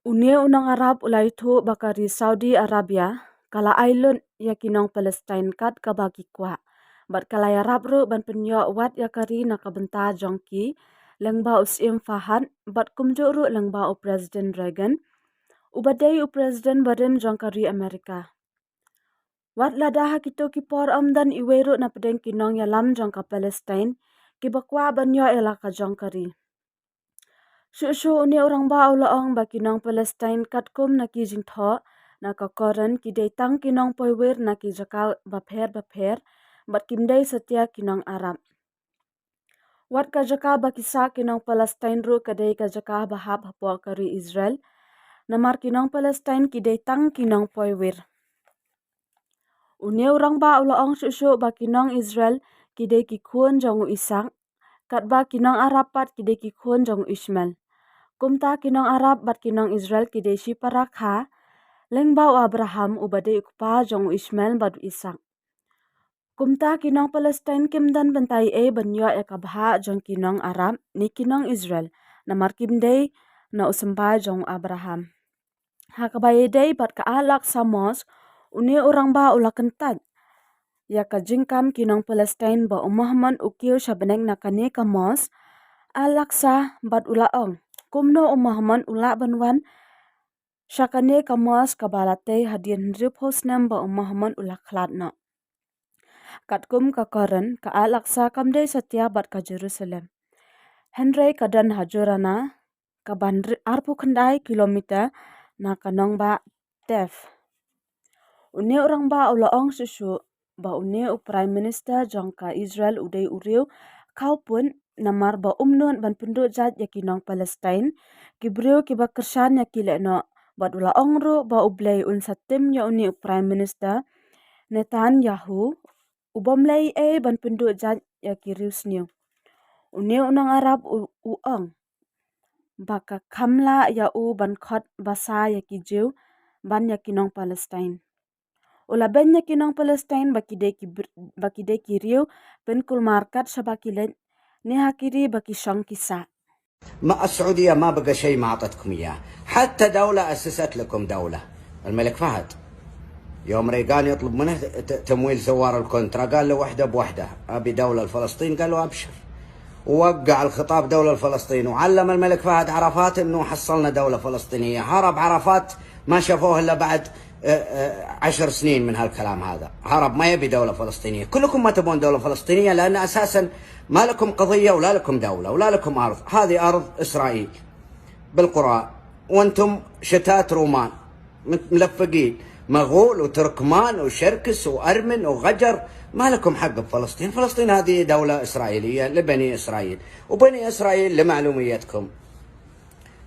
Une unong Arab ulai thu bakari Saudi Arabia kala ailun ya kinong Palestine kat ka ba ki kwa bat kalai Arab ru ban penyo wat ya kari na kabenta jongki lengba usim Fahad bat kumjo ru lengba u President Reagan ubadai u President barim jongkari Amerika. Wat lada ha kito kipor amdan iweru na pedeng kinong yalam jongka Palestine ki bakwa banyo ela ka jongkari. Shu une orang ba ulaong ba kinong Palestine katkum na ki jingtho na ka koran ki dei tang kinong poiwer na ki jaka bapher bapher bat kimdei setia kinong Arab. Wat ka jaka ba kisa kinong Palestine ru kadei ka jaka bahap hapo kari Israel namar kinong Palestine ki dei tang kinong poiwer. Une orang ba ulaong shu ba kinong Israel ki dei ki khun jongu Isak kat ba kinong Arab pat ki dei ki khun jongu Ishmael. Kumta kinong Arab bat kinong Israel ki dei si parakha lengba u Abraham ubadei ukpa jongu Ishmael badu Isak. Kumta kinong Palestine kimdan bentai e banyo e kabha jong kinong Arab ni kinong Israel namar kimdei na usemba jong Abraham. Hakabaye dei bat ka alak samos une orang ba ula kentat ya ka jingkam kinong Palestine ba umahman ukiu shabeneng na kane ka mos alaksa bat ulaong. Kumno umahman ula banwan shakane ka mos ka balate hadian rip hosnem ba umahman ula khlatno. Katkum ka koran ka alaksa kamdei satya bat ka Jerusalem. Henry kadan hajurana ka ban arpu khandai kilometer na kanong ba tef. Une orang ba ulaong susu ba une u Prime Minister jong ka Israel udai uriu kau pun namar ba umnun ban penduk jat ya kinong Palestine ki briu ki ba kersan ya ki lekno bat ulaong ru ba ublei un satim ya uni u Prime Minister Netanyahu ubom lei e ban penduk jat ya ki riu sniu. Une unang Arab u uong ba ka khamla ya u ban khot basa ya ki jiu ban ya kinong Palestine. Ula ben ya kinong Palestine baki de ki riu pen kul markat shabakilet ne hakiri baki shong kisa. ما السعودية ما بقى شيء ما أعطتكم إياه، حتى دولة أسست لكم دولة. الملك فهد يوم ريغان يطلب منه تمويل زوار الكونترا قال له وحدة بوحدة، أبي دولة لفلسطين، قال له أبشر. ووقع الخطاب دولة لفلسطين، وعلم الملك فهد عرفات أنه حصلنا دولة فلسطينية. هرب عرفات ما شافوه إلا بعد 10 سنين من هالكلام هذا. هرب، ما يبي دولة فلسطينية. كلكم ما تبون دولة فلسطينية لأن أساسا ما لكم قضية ولا لكم دولة ولا لكم أرض. هذه أرض إسرائيل بالقرى، وأنتم شتات رومان ملفقين، مغول وتركمان وشركس وأرمن وغجر. ما لكم حق بفلسطين. فلسطين هذه دولة إسرائيلية لبني إسرائيل، وبني إسرائيل لمعلوميتكم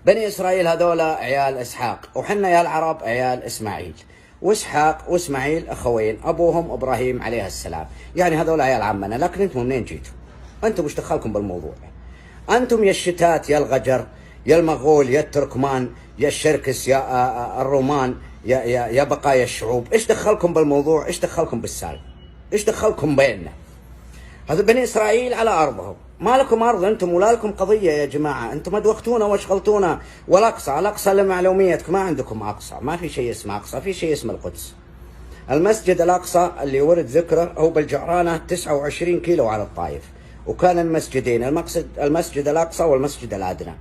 بني إسرائيل هذولا عيال إسحاق، وحنا يا العرب عيال إسماعيل. وإسحاق وإسماعيل أخوين، أبوهم إبراهيم عليه السلام. يعني هذولا عيال عمنا. لكن أنتم منين جيتوا؟ أنتم وش دخلكم بالموضوع؟ أنتم يا الشتات، يا الغجر، يا المغول، يا التركمان، يا الشركس، يا الرومان، يا يا يا بقايا الشعوب، ايش دخلكم بالموضوع؟ ايش دخلكم بالسالفه؟ ايش دخلكم بيننا؟ هذا بني اسرائيل على ارضهم، ما لكم ارض انتم ولا لكم قضيه يا جماعه، انتم ادوختونا واشغلتونا. والاقصى، الاقصى لمعلوميتكم ما عندكم اقصى، ما في شيء اسمه اقصى، في شيء اسمه القدس. المسجد الاقصى اللي ورد ذكره هو بالجعرانه 29 كيلو على الطائف، وكان المسجدين، المسجد الاقصى والمسجد الادنى.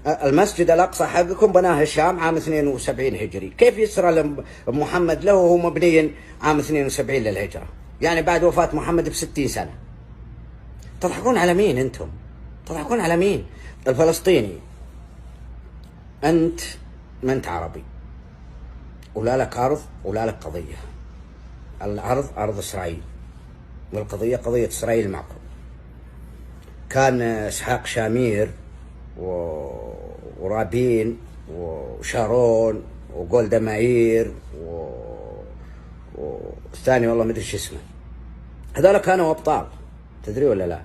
المسجد الأقصى حقكم بناه هشام عام 72 هجري، كيف يسرى محمد له وهو مبني عام 72 للهجرة؟ يعني بعد وفاة محمد ب60 سنة. تضحكون على مين أنتم؟ تضحكون على مين؟ الفلسطيني أنت ما أنت عربي، ولا لك أرض ولا لك قضية. الأرض أرض إسرائيل، والقضية قضية إسرائيل معكم. كان إسحاق شامير ورابين وشارون وجولدا مائير والثاني والله ما ادري شو اسمه، هذول كانوا ابطال تدري ولا لا؟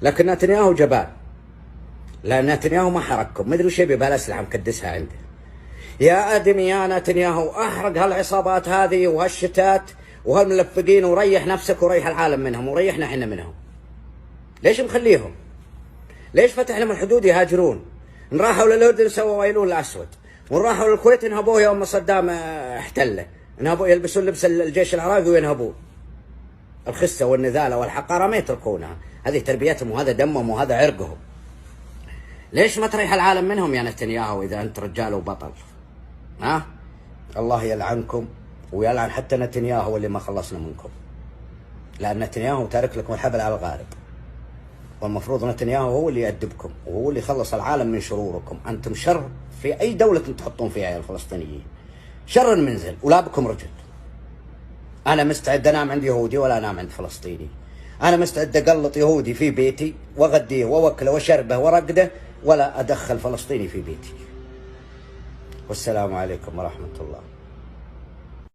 لكن نتنياهو جبان، لان نتنياهو ما حرككم، ما ادري وش يبي بهالاسلحه مكدسها عنده. يا ادمي يا نتنياهو احرق هالعصابات هذه وهالشتات وهالملفقين وريح نفسك وريح العالم منهم وريحنا احنا منهم. ليش مخليهم؟ ليش فتح لهم الحدود يهاجرون؟ راحوا للاردن سووا ايلول الاسود، وراحوا للكويت انهبوه يوم صدام احتله، انهبوه، يلبسون لبس الجيش العراقي وينهبوه. الخسه والنذاله والحقاره ما يتركونها، هذه تربيتهم وهذا دمهم وهذا عرقهم. ليش ما تريح العالم منهم يا نتنياهو اذا انت رجال وبطل؟ ها؟ الله يلعنكم ويلعن حتى نتنياهو اللي ما خلصنا منكم. لان نتنياهو تارك لكم الحبل على الغارب. والمفروض نتنياهو هو اللي يأدبكم وهو اللي يخلص العالم من شروركم. أنتم شر في أي دولة تحطون فيها يا الفلسطينيين، شر منزل ولا بكم رجل. أنا مستعد أنام عند يهودي ولا أنام عند فلسطيني. أنا مستعد أقلط يهودي في بيتي وأغديه وأوكله وأشربه وأرقده ولا أدخل فلسطيني في بيتي. والسلام عليكم ورحمة الله.